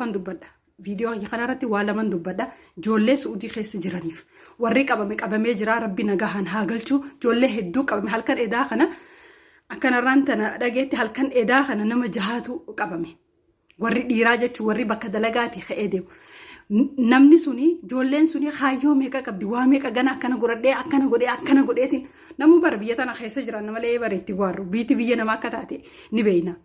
Lamaffaadhaafan dubbadha. Viidiyoo kiyya kanarratti waa laman dubbadha. Ijoollee Su'uudii keessa jiraniif. Warri qabame qabamee jira, Rabbi nagahaan haa galchu. Ijoollee hedduu qabame halkan edaa kana, akkanarraan tana dhageetti, halkan edaa kana nama jahaatu qabame. Warri dhiiraa jechuun warri bakka dalagaati ka'ee deemu. Namni suni, ijoolleen suni kaayyoo meeqa qabdi, waa meeqa gana akkana godhadhee, akkana godhee, akkana godheetiin namuu bara biyya tana keessa jiran malee bara itti waarru biiti biyya namaa akka taate ni beekna.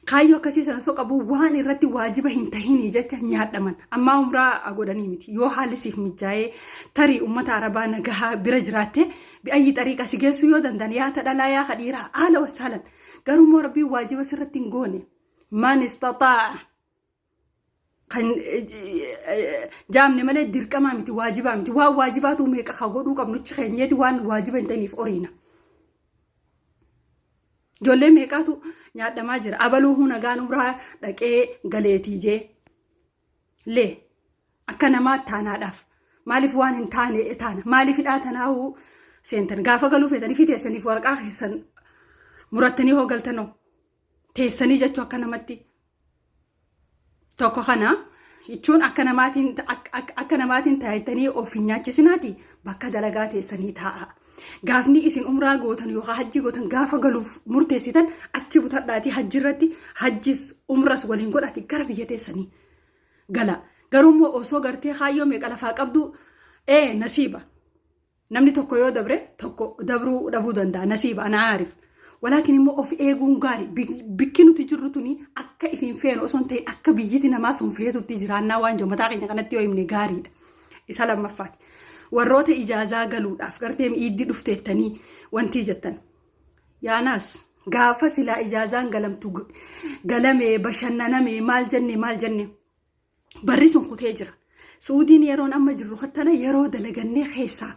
Kaayyoo akkasii sana osoo qabu waan irratti waajiba hin tahinii jecha nyaadhaman. Ammaa umraa godhanii miti. Yoo haalli siif mijaa'ee tarii uummata Arabaa nagahaa bira jiraatte, bi'ayyi xariiqa si geessuu yoo danda'an, yaa ta dhalaa yaa ka dhiiraa, haala wassaalan. Garuu immoo Rabbiin waajiba sirratti hin goone. Man istaxaa'a kan jaamne malee dirqamaa miti, waajibaa miti. Waan waajibaatu meeqa ka godhuu qabnuchi keenyeeti, waan waajiba hin ta'iniif oriina. Ijoollee meeqaatu nyaadhamaa jira. Abaluu hunagaan umraa dhaqee galeetii jee. Lee akka namaa taanaadhaaf. Maaliif waan hin taane taana? Maaliif hidhaa tanaa'uu seentan? Gaafa galuu feetanii fi teessaniif waraqaa keessan murattanii hoo galtanoo? Teessanii jechuu akka namatti. Tokko kana jechuun akka namaatiin taa'attanii of hin nyaachisinaati, bakka dalagaa teessanii taa'a. Gaafni isin umraa gootan yookaan hajji gootan, gaafa galuuf murteessitan, achi butadhaatii hajji irratti hajjis umras waliin godhati gara biyya teessanii gala. Garuu immoo osoo gartee kaayyoo meeqa lafaa qabdu, ee nasiiba. Namni tokko yoo dabre tokko dabruu dhabuu danda'a, nasiiba, ana aarif. Walaakin immoo of eeguun gaari. Bikki nuti jirru tuni akka ifiin feenu osoo hin ta'in akka biyyiti namaa sun feetutti jiraannaa waan jiru mataa keenya kanatti yoo himne gaariidha. Isa lammaffaati. Warroota ijaazaa galuudhaaf gartee iiddi dhufteettanii wantii jettan. Yaanaas gaafa silaa ijaazaan galamtu galamee bashannanamee maal jenne maal jenne, barri sun kutee jira. Suudiin yeroon amma jirru kattana yeroo dalagannee keessaa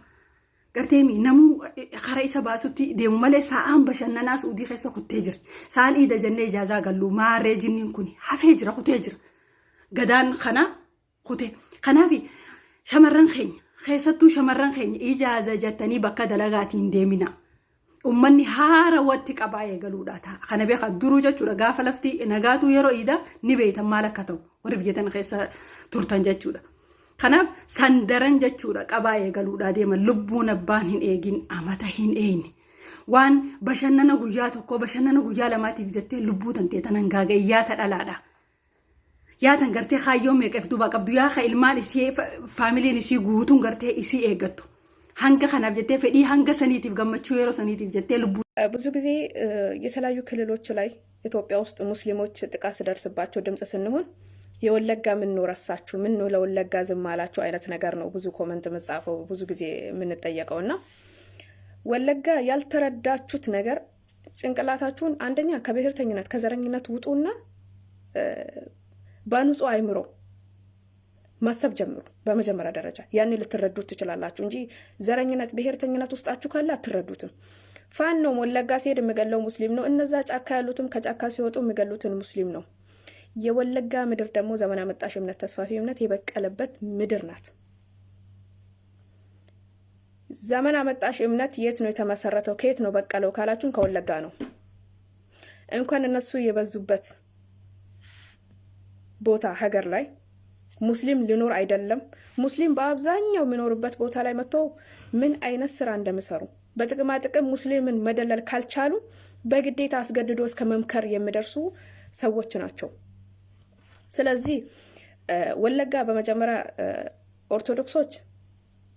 garteemi namuu kara isa baasutti deemu malee sa'aan bashannanaa Suudii keessa kuttee jirti. Sa'aan iida jennee ijaazaa gallu maarree jinniin kun hafee jira, kutee jira. Gadaan kana kute. Kanaaf shamarran keenya, keessattuu shamarran keenya, ijaaza jettanii bakka dalagaatiin deemina. Uummanni haara watti qabaa eegaluudha ta'a. Kana beekaa duruu jechuudha, gaafa lafti nagaatuu yeroo iidaa ni beektan maal akka ta'u warri biyya tana keessa turtan jechuudha. Kanaaf sandaran jechuudha qabaa eegaluudha deeman, lubbuun abbaan hin eegin amata hin eegne. Waan bashannana guyyaa tokkoo, bashannana guyyaa lamaatiif jettee lubbuu tantee tanan gaaga'e, yaata dhalaadha. Yaatan gartee kaayyoo meeqeef duuba qabdu, yaa ka ilmaan isii, faamiliin isii guutuun gartee isii eeggattu. Hanga kanaaf jettee, fedhii hanga saniitiif, gammachuu yeroo saniitiif jettee lubbuu ብዙ ጊዜ የተለያዩ ክልሎች ላይ ኢትዮጵያ ውስጥ ሙስሊሞች ጥቃት ሲደርስባቸው ድምፅ ስንሆን የወለጋ ምን ነው ረሳችሁ፣ ምን ነው ለወለጋ ዝም አላችሁ አይነት ነገር ነው ብዙ comment የምጻፈው፣ ብዙ ጊዜ የምንጠየቀው። እና ወለጋ ያልተረዳችሁት ነገር ጭንቅላታችሁን አንደኛ ከብሔርተኝነት ከዘረኝነት ውጡና በንጹህ አይምሮ ማሰብ ጀምሩ። በመጀመሪያ ደረጃ ያኔ ልትረዱት ትችላላችሁ እንጂ ዘረኝነት፣ ብሔርተኝነት ውስጣችሁ ካለ አትረዱትም። ፋኖ ወለጋ ሲሄድ የሚገለው ሙስሊም ነው። እነዛ ጫካ ያሉትም ከጫካ ሲወጡ የሚገሉትን ሙስሊም ነው። የወለጋ ምድር ደግሞ ዘመን አመጣሽ እምነት፣ ተስፋፊ እምነት የበቀለበት ምድር ናት። ዘመን አመጣሽ እምነት የት ነው የተመሰረተው? ከየት ነው በቀለው ካላችሁን ከወለጋ ነው። እንኳን እነሱ የበዙበት ቦታ ሀገር ላይ ሙስሊም ሊኖር አይደለም፣ ሙስሊም በአብዛኛው የሚኖርበት ቦታ ላይ መጥቶ ምን አይነት ስራ እንደሚሰሩ፣ በጥቅማ ጥቅም ሙስሊምን መደለል ካልቻሉ በግዴታ አስገድዶ እስከ መምከር የሚደርሱ ሰዎች ናቸው። ስለዚህ ወለጋ በመጀመሪያ ኦርቶዶክሶች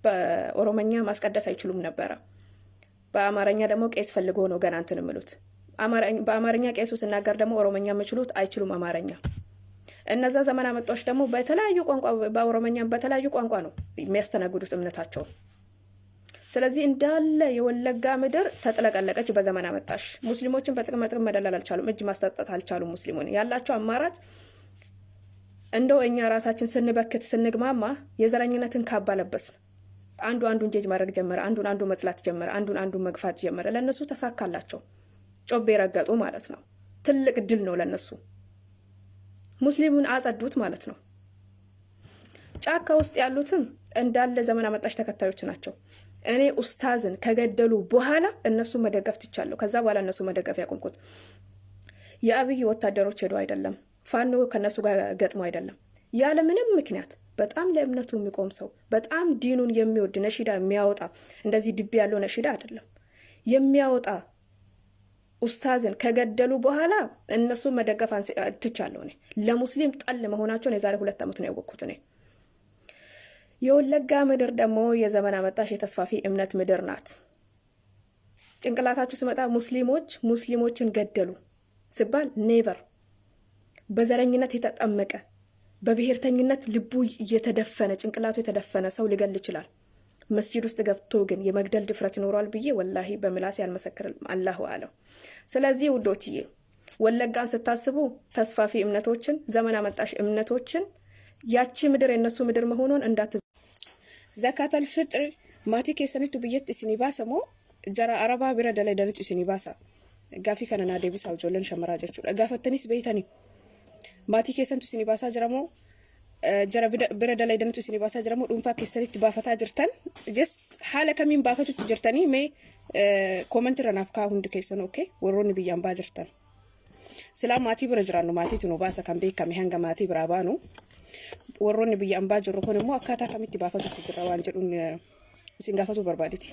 በኦሮመኛ ማስቀደስ አይችሉም ነበረ። በአማርኛ ደግሞ ቄስ ፈልጎ ነው ገና እንትን የሚሉት። በአማርኛ ቄሱ ሲናገር ደግሞ ኦሮመኛ የሚችሉት አይችሉም አማርኛ። እነዛ ዘመን አመጣዎች ደግሞ በተለያዩ ቋንቋ፣ በኦሮመኛ፣ በተለያዩ ቋንቋ ነው የሚያስተናግዱት እምነታቸውን። ስለዚህ እንዳለ የወለጋ ምድር ተጥለቀለቀች በዘመን አመጣሽ። ሙስሊሞችን በጥቅማ ጥቅም መደለል አልቻሉም። እጅ ማስጠጠት አልቻሉም። ሙስሊሙን ያላቸው አማራጭ እንደው እኛ ራሳችን ስንበክት ስንግማማ የዘረኝነትን ካባ ለበስን። አንዱ አንዱን ጀጅ ማድረግ ጀመረ። አንዱን አንዱ መጥላት ጀመረ። አንዱን አንዱ መግፋት ጀመረ። ለእነሱ ተሳካላቸው። ጮቤ ረገጡ ማለት ነው። ትልቅ ድል ነው ለእነሱ። ሙስሊሙን አጸዱት ማለት ነው። ጫካ ውስጥ ያሉትም እንዳለ ዘመን አመጣሽ ተከታዮች ናቸው። እኔ ኡስታዝን ከገደሉ በኋላ እነሱ መደገፍ ትቻለሁ። ከዛ በኋላ እነሱ መደገፍ ያቆምኩት የአብይ ወታደሮች ሄዱ አይደለም፣ ፋኖ ከነሱ ጋር ገጥሞ አይደለም። ያለ ምንም ምክንያት በጣም ለእምነቱ የሚቆም ሰው፣ በጣም ዲኑን የሚወድ፣ ነሺዳ የሚያወጣ፣ እንደዚህ ድቤ ያለው ነሺዳ አይደለም የሚያወጣ ኡስታዝን ከገደሉ በኋላ እነሱ መደገፍ ትቻለሁ። እኔ ለሙስሊም ጠል መሆናቸውን የዛሬ 2 ዓመት ነው ያወቅኩት እኔ። የወለጋ ምድር ደግሞ የዘመን አመጣሽ የተስፋፊ እምነት ምድር ናት። ጭንቅላታችሁ ስመጣ ሙስሊሞች ሙስሊሞችን ገደሉ ሲባል never። በዘረኝነት የተጠመቀ፣ በብሔርተኝነት ልቡ እየተደፈነ፣ ጭንቅላቱ የተደፈነ ሰው ሊገል ይችላል። መስጂድ ውስጥ ገብቶ ግን የመግደል ድፍረት ይኖረዋል ብዬ ወላሂ በምላሴ አልመሰክርም። አላሁ አለም። ስለዚህ ውዶችዬ፣ ወለጋን ስታስቡ ተስፋፊ እምነቶችን፣ ዘመን አመጣሽ እምነቶችን፣ ያቺ ምድር የእነሱ ምድር መሆኗን እንዳት Zakaatal fixri maatii keessanittu biyyatti isinii baasa moo jara arabaa bira dalaydanitu isinii baasa? Gaafii kana naa deebisaa, ijoolleen shamaraa jechuudha. Gaafattanis beeytanii, maatii keessantu isinii baasaa jira moo jara bira dalaydanitu isinii baasaa jira moo dhuunfaa keessanitti baafataa jirtan? Just haala kamiin baafatutti jirtanii? Mee comment irra naaf kaa'u hundi keessan, okay? Warroonni biyyaan baa jirtan. Silaa maatii bira jiraannu maatiitu nu baasa kan beekame hanga maatii biraa baanu. Warroonni biyya ambaa jirru kun immoo akkaataa kamitti baafatutti jirra waan jedhuun isin gaafatu barbaadeti.